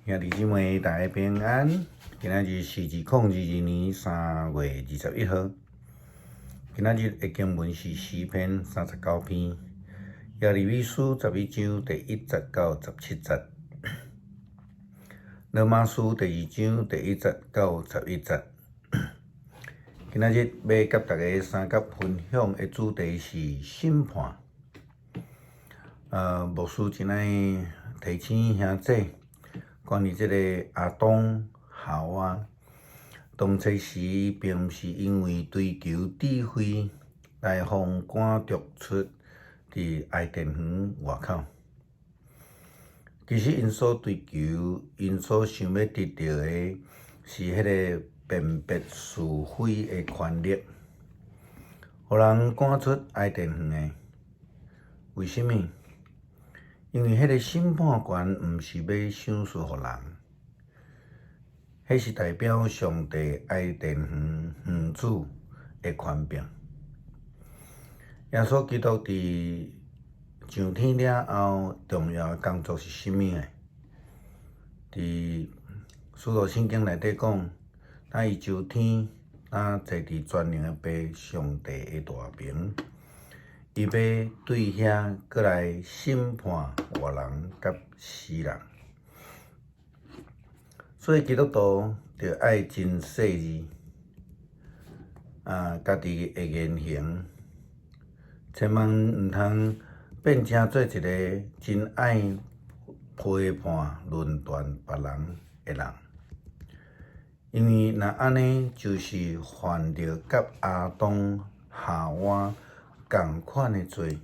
兄弟姊妹，大家平安。今仔日是2022年3月21號。今仔日的經文是詩篇39篇，耶利米書11章第1節到17節，羅馬書第2章第1節到11節。今仔日欲佮大家相佮分享的主題是審判。牧師真愛提醒兄弟，關於這個亞當夏娃，當初時並毋是因為追求智慧來予人趕逐出佇伊甸園外口。其實𪜶所追求、𪜶所想欲得著的，是彼个辨別是非的權力，予人趕出伊甸園的。為啥物？因為彼个審判權毋是欲賞賜予人，彼是代表上帝伊甸園園主的權柄。耶穌基督佇上天了後，重要的工作是啥物呢？佇使徒信經內底講，當伊上天，當坐佇全能的父上帝的大爿，伊欲對遐閣來審判活人佮死人。所以基督徒著愛真細膩，家己的言行，千萬毋通變成做一个真愛批判、論斷別人的人。因為若按呢，就是犯著佮亞當、夏娃仝款的罪。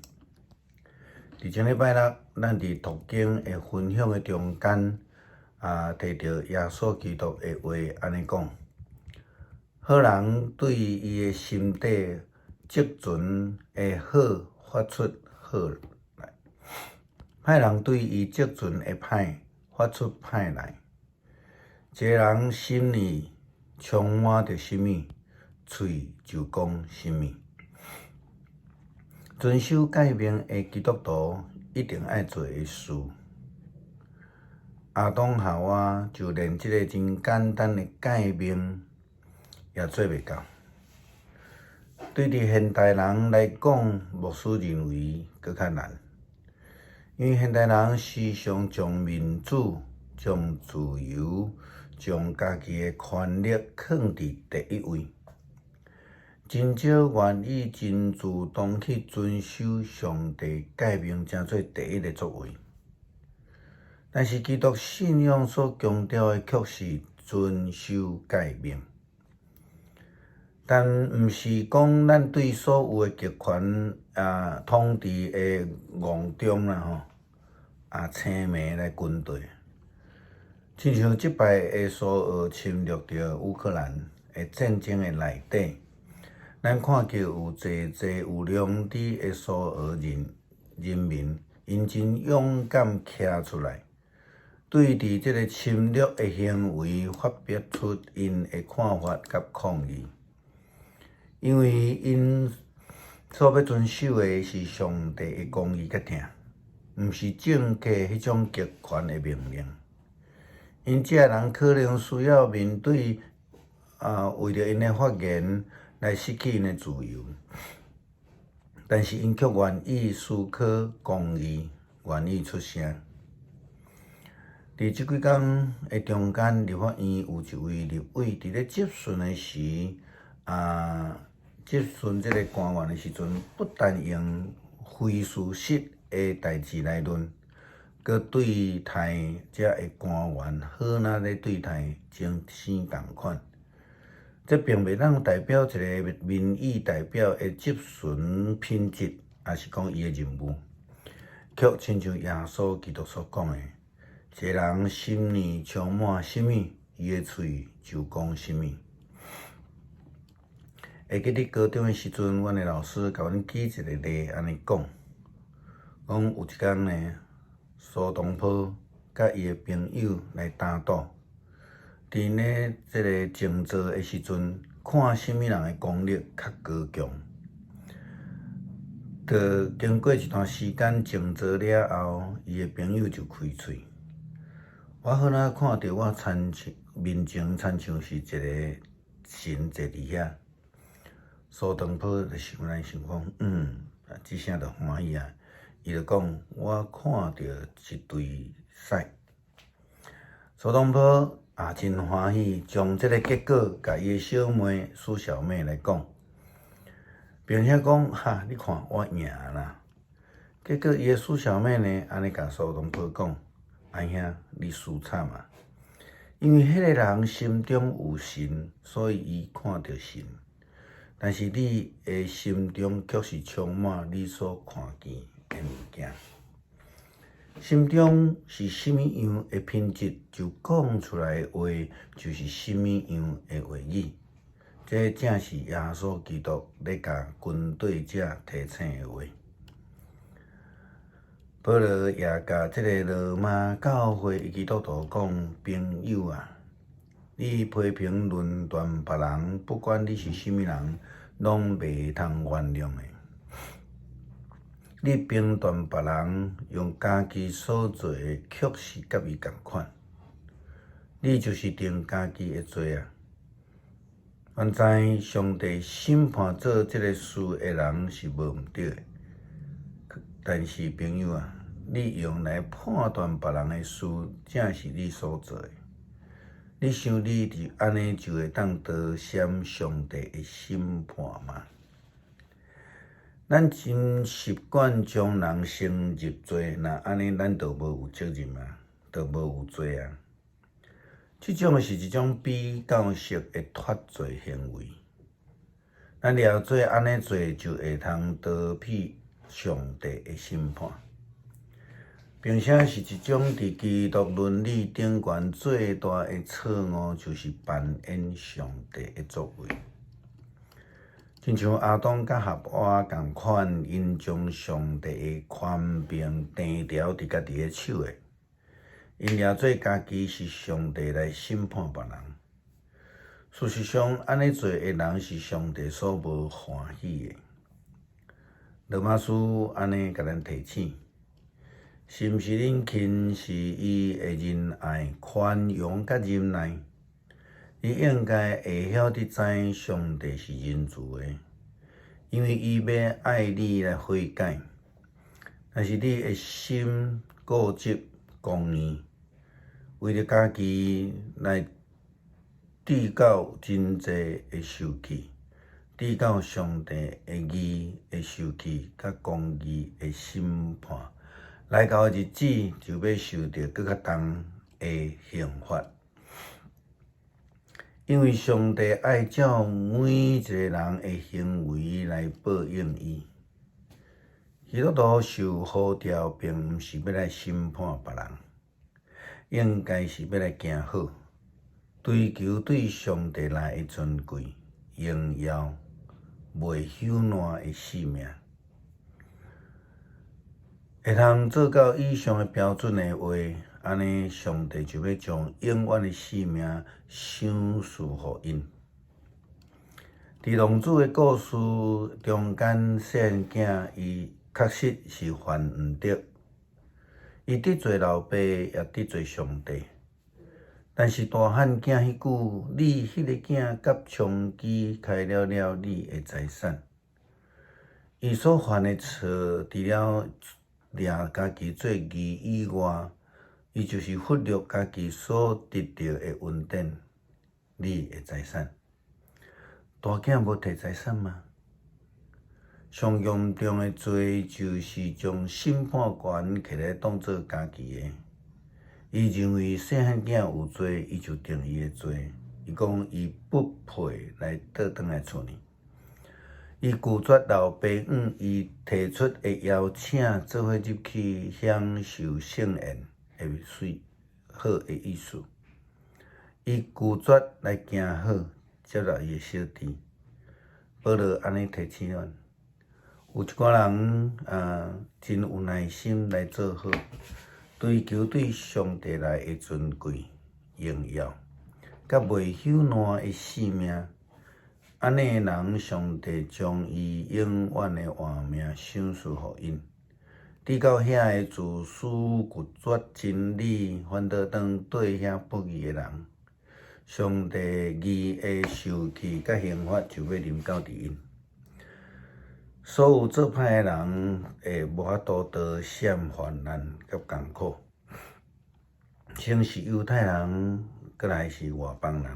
佇前禮拜六，咱佇讀經的分享的中間，提著耶穌基督的話按呢講：好人對伊的心底積存的好發出好來，歹人對伊積存的歹發出歹來。一个人心裡充滿著啥物，喙就講啥物。遵守誡命的基督徒一定愛做的事，亞當夏娃就連這个真簡單的誡命也做袂到。對佇現代人來講，牧師認為閣較難，因為現代人時常將民主、將自由、將家己的權力囥佇第一位，真少願意真主動去遵守上帝誡命，成做第一个作為。但是基督信仰所強調的，卻是遵守誡命。但毋是講咱對所有的極權統治的戇中啦吼，青盲來跟綴。親像這擺的蘇俄侵略著烏克蘭的戰爭的內底，咱看見有濟濟有良知的蘇俄人民，𪜶真勇敢徛出來，對佇這个侵略的行為發表出𪜶的看法佮抗議，因為𪜶所欲遵守的是上帝的公義佮疼，毋是政客彼種極權的命令。𪜶這人可能需要面對為著𪜶的發言來失去𪜶的自由，但是𪜶卻願意思考公義，願意出聲。佇這幾工的中間，立法院有一位立委佇咧質詢的時，質詢這个官員的時陣，不但用非事實的代誌來論，閣對待遮的官員好若咧對待先生仝款。這並袂當代表一个民意代表的質詢品質，抑是講伊的任務，卻親像耶穌基督所講的：一个人心裡充滿啥物，伊的喙就講啥物。會記得高中的時陣，阮的老師共阮舉一个例按呢講，講有一工呢，蘇東坡佮伊的朋友來打賭，佇咧這个靜坐的時陣，看啥物人的功力較高強。就經過一段時間靜坐了後，伊的朋友就開喙，我好若看著我親像面前親像是一个神坐佇遐。蘇東坡就想來想講，這聲就歡喜啊！伊就講，我看著一堆屎。蘇東坡也真歡喜，將這个結果共伊的小妹蘇小妹來講，並且講，哈，你看我贏啦！結果伊的蘇小妹呢，按呢共蘇東坡講，阿兄，你輸慘啊！因為彼个人心中有神，所以伊看著神。但是你的心中卻是充滿你所看見的物件。心中是啥物樣的品質，就講出來的話就是啥物樣的話語。這正是耶穌基督咧共軍隊者提醒的話。保羅也共這个羅馬教會的基督徒講：朋友啊，你批評論斷別人，不管你是啥物人，攏袂通原諒的。你評斷別人，用家己所做的，卻是佮伊仝款。你就是定家己的罪啊！阮知上帝審判做這个事的人是無毋對的，但是朋友啊，你用來判斷別人的事，正是你所做的。你想你就按呢就會當逃閃上帝的審判嗎？咱真習慣將人先入罪，若按呢，咱就無有責任啊，就無有罪啊。這種是一種比較式的脫罪行為。咱了解按呢做就會通逃避上帝的審判，並且是一種佇基督倫理頂懸最大的錯誤，就是扮演上帝的作為。親像亞當佮夏娃仝款，𪜶將上帝的權柄掟牢佇家己的手的，𪜶掠做家己是上帝來審判別人。事實上，按呢做的人是上帝所無歡喜的。羅馬書按呢共咱提醒：是毋是恁輕視伊的仁愛、寬容佮忍耐？你應該會曉得知上帝是仁慈的，因為伊欲愛你來悔改。但是你的心固執剛硬，為著家己來致到真濟的受氣，致到上帝的義的受氣，佮公義的審判來到的日子，就欲受著閣較重的刑罰。因為上帝愛照每一个人的行為來報應伊。基督徒受呼召，並毋是欲來審判別人，應該是欲來行好，追求對上帝來的尊貴、榮耀、袂朽爛的性命。會通做到以上的標準的話，按呢，上帝就欲將永遠的性命賞賜予𪜶。佇浪子的故事中間，細漢囝伊確實是犯毋著，伊得罪老爸，也得罪上帝。但是大漢囝彼句，你彼个囝佮娼妓開了了你的財產，伊所犯的錯，除了掠家己做義以外，伊就是忽略家己所得著的恩典，你的財產。大囝無提財產嗎？上嚴重的罪就是將審判權摕來當做家己的。伊認為細漢囝有罪，伊就定伊的罪。伊講伊不配來倒轉來厝裡。伊拒絕老爸向伊提出的邀請，做伙入去享受盛宴的水好的意思。伊拒絕來行好，接納伊的小弟。保羅按呢提醒阮，有一寡人啊，真有耐心來做好，追求對上帝來的尊貴、榮耀，佮袂朽爛的性命。按呢的人，上帝將伊永遠的活命賞賜予𪜶。直到遐个自私拒絕真理，反倒轉綴遐不義的人，上帝義的受氣佮刑罰就欲臨到佇𪜶。所有做歹的人會無法度逃閃患難佮艱苦。先是猶太人，閣來是外邦人。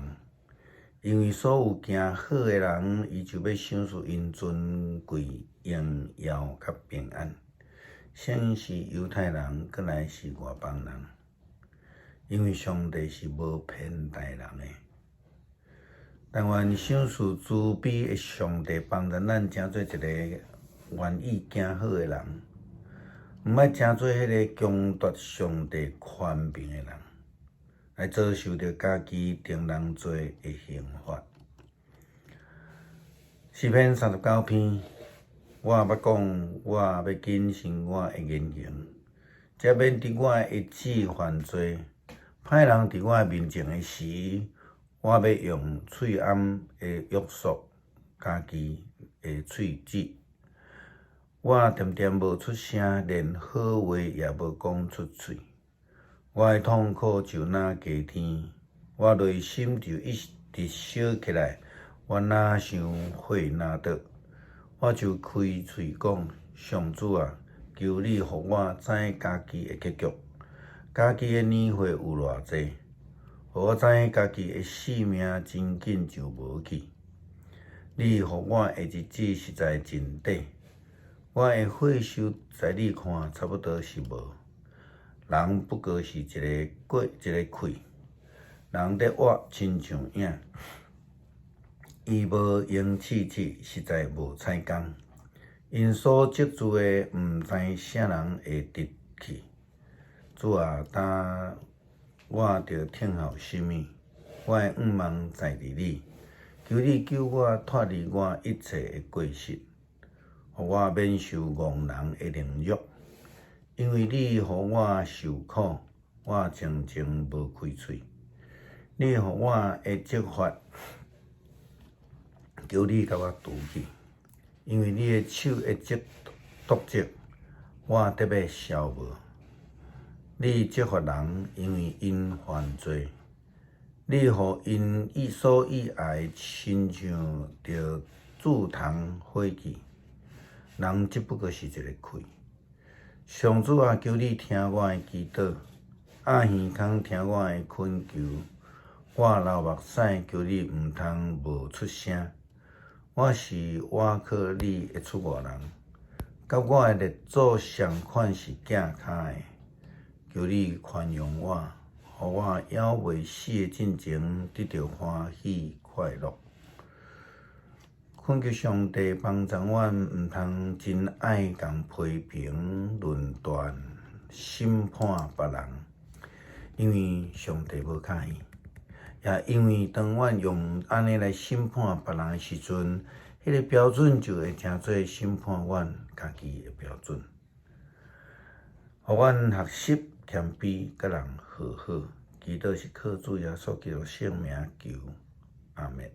因為所有行好的人，伊就欲賞賜𪜶尊貴、榮耀佮平安。先是猶太人，閣來是外邦人。因為上帝是無偏待人的。但願賞賜慈悲的上帝幫助咱，成做一個願意行好的人，毋愛成做彼个強奪上帝權柄的人，來遭受著家己定人罪的刑罰。詩篇39篇，我捌講，我欲謹慎我的言行，才免佇我的舌犯罪。歹人佇我面前的時，我欲用喙罨的約束家己的喙舌。我恬恬無出聲，連好話也無講出喙。我的痛苦就若加添，我內心就一直燒起來。我若像火若倒，我就開喙講：上主啊，求你予我知家己的結局，家己的年歲有偌濟，予我知家己的性命真緊就無去。你予我的日子實在真短，我的歲壽在你看差不多是無。人不過是一个過一个氣，人佇活親像影，伊無閒刺刺，實在無彩工。𪜶所積聚的，毋知啥人會得去。主啊，今我著等候啥物？我的向望在佇你，求你救我脫離我一切的過失，予我免受戇人的凌辱。因為你予我受苦，我靜靜無開喙。你予我的責罰，求你共我除去。因為你的手的這毒疾，我得欲消無。你責罰人，因為𪜶犯罪；你予𪜶伊所喜愛的，親像著鑄銅火器。人只不過是一个氣。上主啊，求你聽我的祈禱，掩耳孔聽我的懇求。我流目屎，求你毋通無出聲。我是倚靠你的出外人，佮我的列祖相款是寄跤的。求你寬容我，予我猶未死的進前得著歡喜快樂。懇求上帝幫助阮，毋通真愛共批評、論斷、審判別人，因為上帝無喜歡。也因為當阮用按呢來審判別人的時陣，彼个標準就會成做審判阮家己的標準。予阮學習謙卑，佮人和好。祈禱是靠主耶穌基督聖名求，阿們。